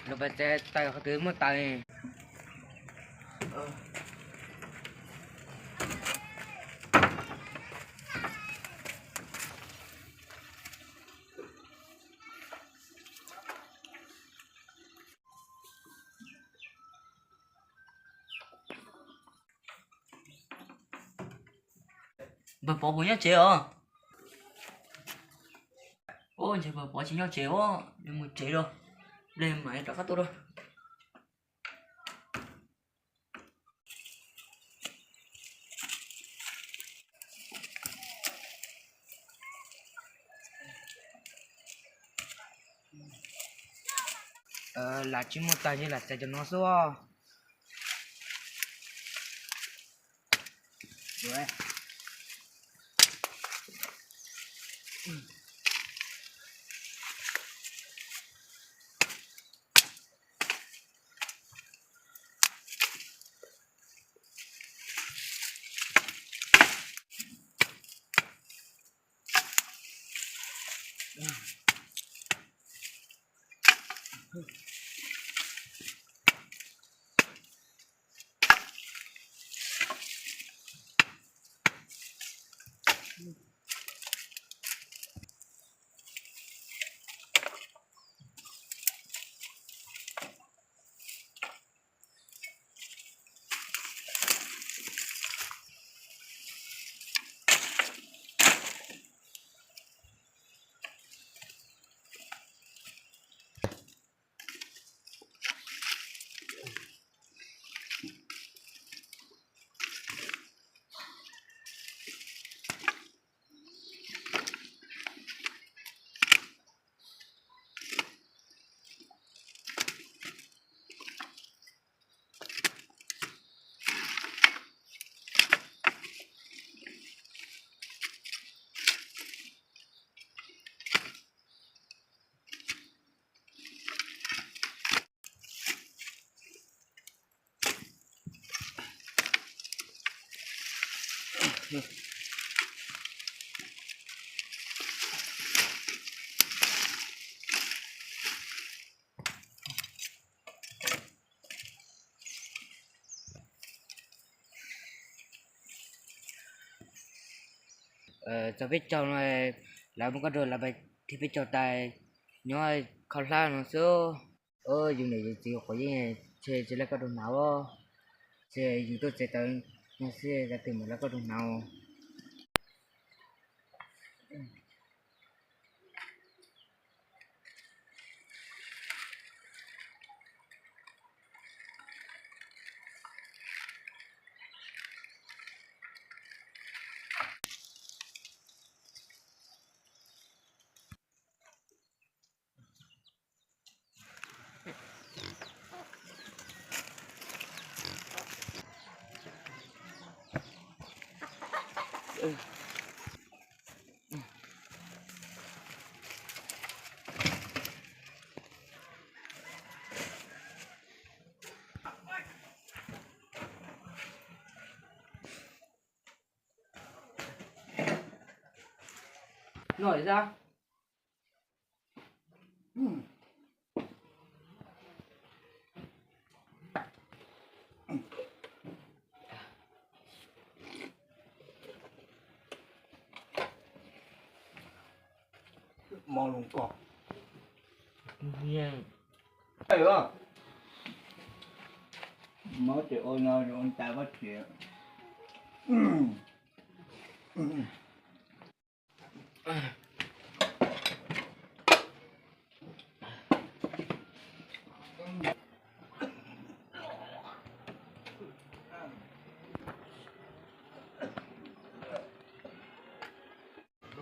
Los pais txais taws qhov twg muaj taws. Npawg Pov puas nyob tsev os? Ua, ntshe npawg Pov tsis nyob tsev os, nws mus tsev lawm. Hle mam rov qab tuaj rau. Lam tsis muaj taws ces lam txais cov no xwb. Txog peb caug no, lawv muab koj rau lawv pais thiab peb caug tais nyob kho hlab no xwb. Yus niam yus txiv quav yeeb, ntshe tsis laib koj rau hnav os. Ces yus tuaj txais taws no xwb, kav twg mam laib koj rau hnav. No xav mo loo koj. Mob ces ua no ua tas pob tsuas.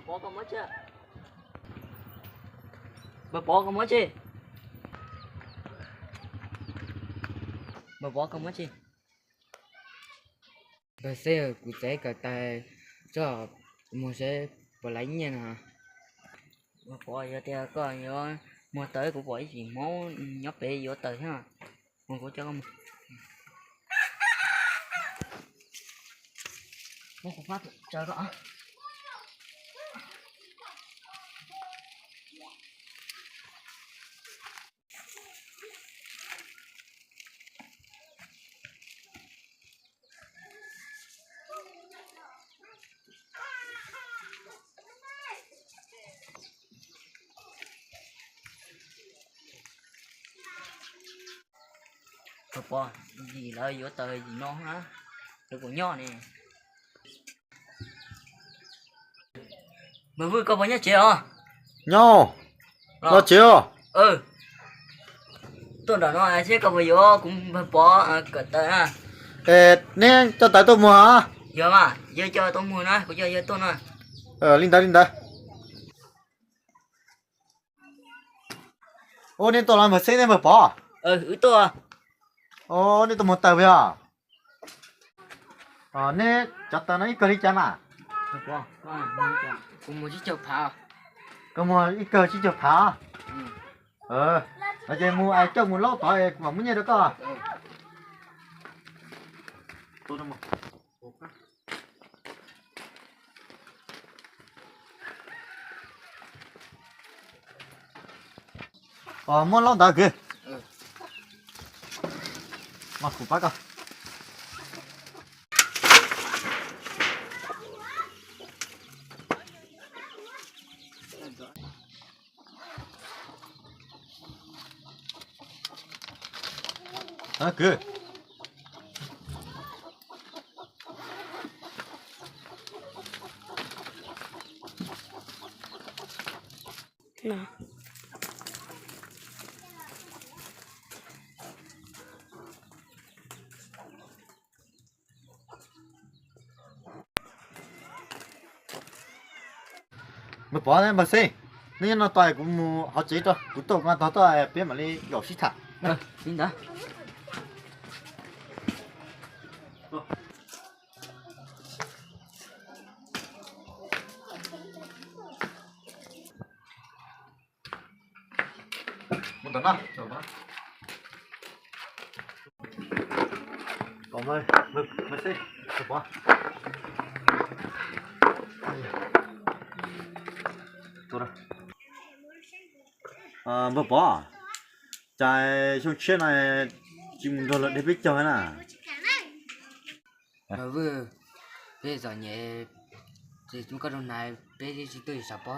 Npawg Pov, koj mob tsi? Npawg Pov, koj mob tsi? Npawg Xeb, kuv txais kawm tais tso, mus seb puas laib nyiaj no. Npawg Pov, yog tias koj yuav muag tawm kuv pom ib yim hmoob nyob pem yuav tawm thiab, mus kuv coj koj mus. Muab kuv fab tso koj. Pov, yim lawv yuav tawm yim no na, lawv kuj nyob ne. Npawg Vwj, koj puas nyob tsev os? Nyob, los tsev os. Tuaj nram no thiab koj puas yuav kuv npawg Pov kawm tawv na? Es neb coj tawv tuaj muag os? Yog mas, yawg coj tuaj muag na, kuv coj yawg tuaj na. Li ntawd li ntawd. Ua nej tuaj los npawg Xeeb thiab npawg Pov? Wb tuaj. Nej tuaj muag tawv puas yog? Neb cov tawv no ib kawg li cas na? Kuv muag tsib caug phav. Koj muag ib kawg tsib caug phav? No ces mus es coj mus laub tod es kuv mam muab nyiaj rau koj. Muab laub ntawd kwv. Mas kuv pab koj. Kwv. Npawg Pov, npawg Xeeb, neb nyob no tos kuv mus hauv tsev tso, kuv tuaj kuv nqa tog tuaj peb mam li zaum sib tham. Li ntawd. Npawg Pov, cas xyoo tshiab no tsis mus nrog luag dhia peb caug na? Npawg Vwj, peb txom nyem, tsis muaj koj rau hnav peb tsis tuaj tshav pob.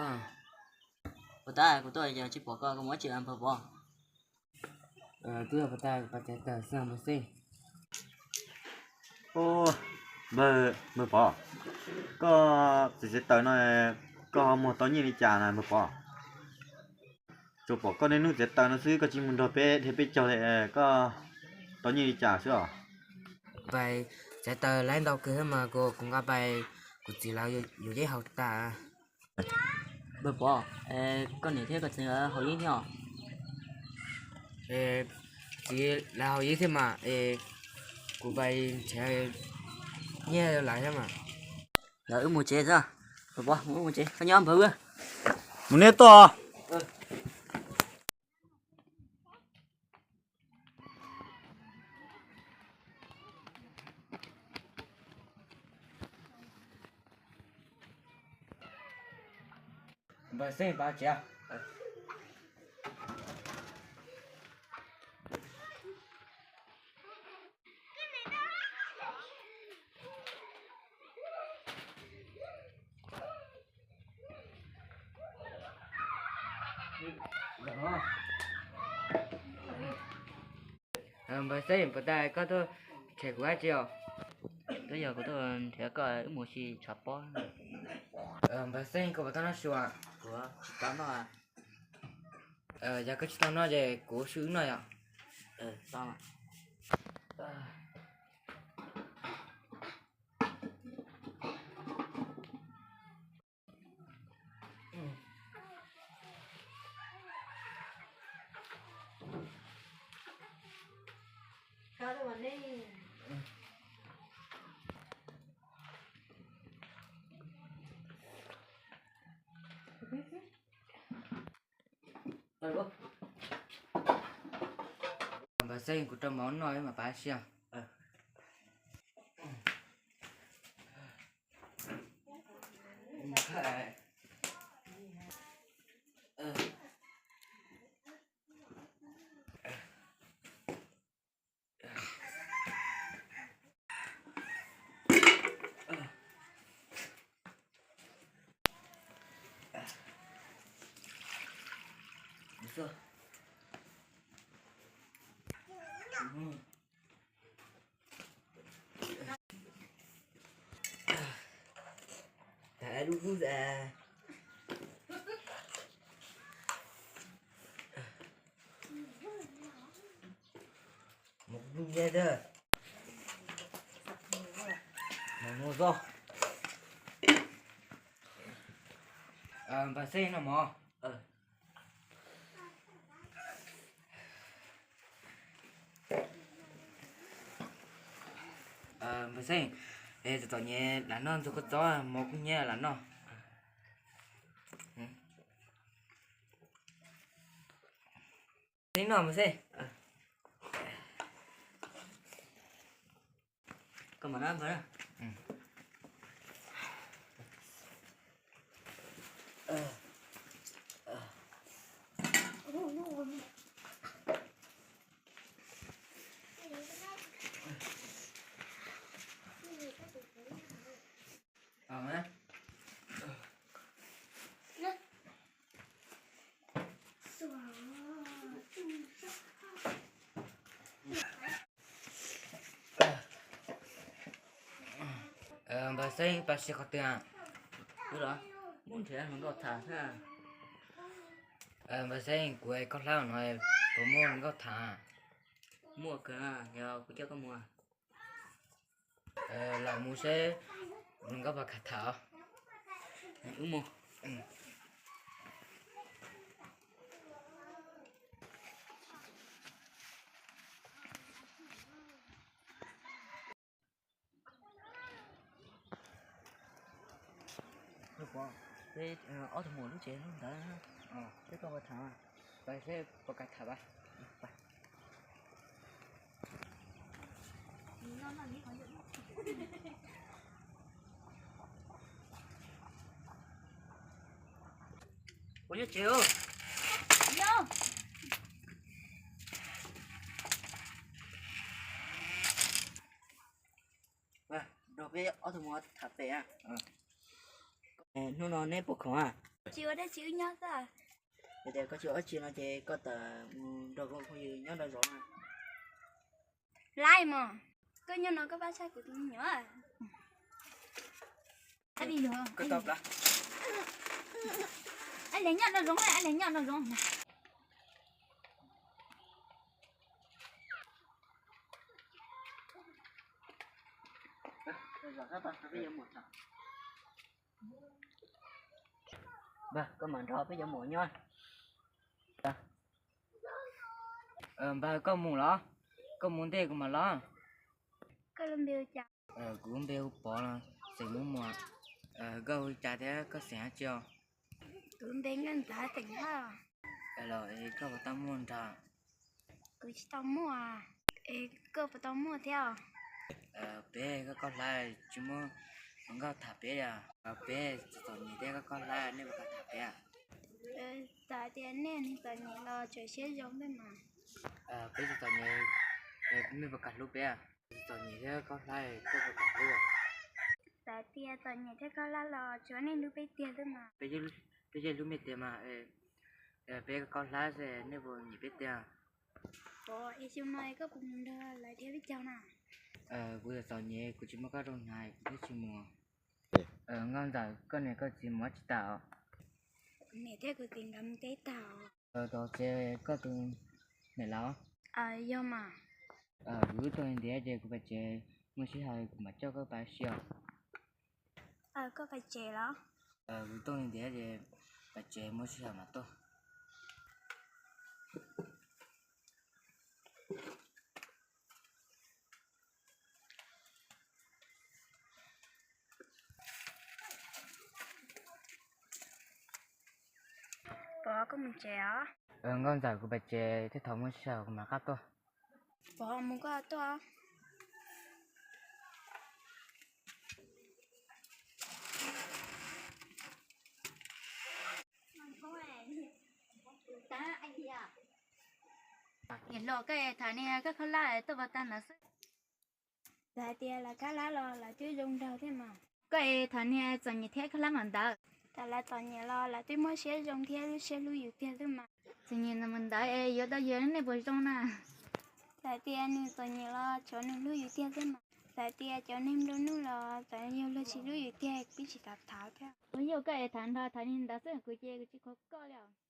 Puas tas kuv tuaj tsis pom koj, koj mus dab tsi npawg Pov? Twb yog puas tas pas txhais taws xwb npawg Xeeb. Npawg, npawg Pov, koj txiav txhais taws no koj ho muag tau nyiaj li cas na npawg Pov? Tsuas pom koj niaj hnub txiav taws no xwb, koj tsis mus nrog peb dhia peb caug li, koj tau nyiaj li cas xwb os? Pais txiav taws laib ntau kawg thiab mas kuv nqa pais kuv txiv lawv yuav yeeb haus tas. Npawg Pov, koj niam thiab koj txiv lawv haus yeeb thiab os? Txiv lawv haus yeeb thiab mas, kuv pais nrhiav nyiaj lawv thiab mas. Lawv wb mus tsev xwb. Npawg Pov, mus wb mus tsev, koj nyob npawg Vwj. Mus neb tuaj. Npawg Xeeb, pab tsev. Npawg Xeeb, puas tas koj tuaj nrhiav kuv dab tsi os? Twb yog kuv tuaj nrhiav koj wb mus si tshav pob. Npawg Xeeb, koj puas tau noj su? Kuv tsis tau noj. Yog koj tsis tau noj ces kuv sib wb noj yom. Npawg Xeeb, kuv rau mov noj mas pab siab. Lub lub a. Mus lub nyiaj tag. Mus mus txog. Npawg Xeeb no mog. Npawg Xeeb, es txom nyem lam noj ntxuag koj txob mov kub hnyiab lam noj. Xeeb noj mas Xeeb. Koj mam noj npawg na. Npawg Xeeb, pab sib qhov twg? Wb los muab nrhiav hluas nkauj tham thiab. Npawg Xeeb, kuv es koj hlab no puas muaj hluas nkauj tham? Muaj kawg, yog kuv coj koj mus. Los mus seb hluas nkauj puas kam tham. Wb mus. Peb ob tug mus lub tsev lub ntawd, peb koj puas tham, pab seb puas kam tham pab. Ua nyob tsev. Nrog peb ob tug mus tham pem. Hnub no neb puas khoom? Tsis ua dab tsi, wb nyob xwb. Yog tias koj tsis ua dab tsi no ces koj tawm mus nrog koj phooj ywg nyob nraum zoov na. Laib mog, koj nyob no koj pab saib kuv tus me nyuam. Ab, nyob nraum zoov, ab, nyob nraum zoov. Npawg, koj mam nrog peb cov muam nyob. Npawg, koj mus los? Koj mus ntej kuv mam los. Koj lub npe hu cas? Kuv lub npe hu Pov, xeem Muas Muas. Koj hu cas thiab koj xeem dab tsi os? Kuv lub npe Nkauj Ntxawm, xeem Hawj. Los es koj puas tau muaj nraug? Kuv tsis tau muaj. Es koj puas tau muaj thiab os? Peb koj koj hlab tsis muaj hluas nkauj tham peb li. Peb txom txom nyem thiab koj koj hlab nej puas kam tham peb? Txawm tias nej neeg txom nyem los tsuav siab zoo thiab mas. Peb txom txom nyem, nej puas kam hlub peb? Txom nyem thiab koj hlab koj puas kam hlub? Txawm tias txom nyem thiab koj hlab los tsuav nej hlub peb tiag xwb mas. Peb yeej hlub nej tiag mas. Peb koj hlab xwb nej puas nyiam peb tiag? Ua, es xyoo no koj puas mus nrog lawv dhia peb caug na? Kuv txom txom nyem kuv tsis muaj koj rau hnav kuv thiaj tsis mus. Nkauj Ntxawm, koj niam koj txiv mus dab tsi tas? Kuv niam thiab kuv txiv nkawd mus teb tag. Tos tsev koj tus niam laus? Yog mas. Kuv tuaj li ntiav ces kuv pais tsev, muaj sij hawm kuv mam coj koj pais si os. Koj pais tsev los? Kuv tuaj li ntiav ces pais tsev, muaj sij hawm mam tuaj. Pov, koj mus tsev os. Nkauj Ntxawm, kuv pais tsev thiab, thaum muaj sij hawm kuv mam rov qab tuaj. Pov, mus koj tuaj. Niam laus, koj tham niag koj khaub hlab tuaj puas tag ntawd xwb? Lawv hais tias lawv khaub hlab los lawv twb zoo nraug thiab mas. Koj es tham niag txom nyem thiab khaub hlab mas ntawd? Txawm lawv txom nyem los lawv twb muaj siab zoo thiab lub siab hlub yus tiag xwb mas. Txom nyem ntawd mas ntawd es yuav tau yawg nej puas zoo na? Txawm tias nws txom nyem los tsuav nws hlub yus tiag xwb mas. Txawm tias cov neeg nplua nuj los txawm yog luag tsis hlub yus tiag peb tsis tau thov thiab. Ua yog koj es thov nrho thov li ntawd xwb, kuv ces kuv tsis khuv koj li os.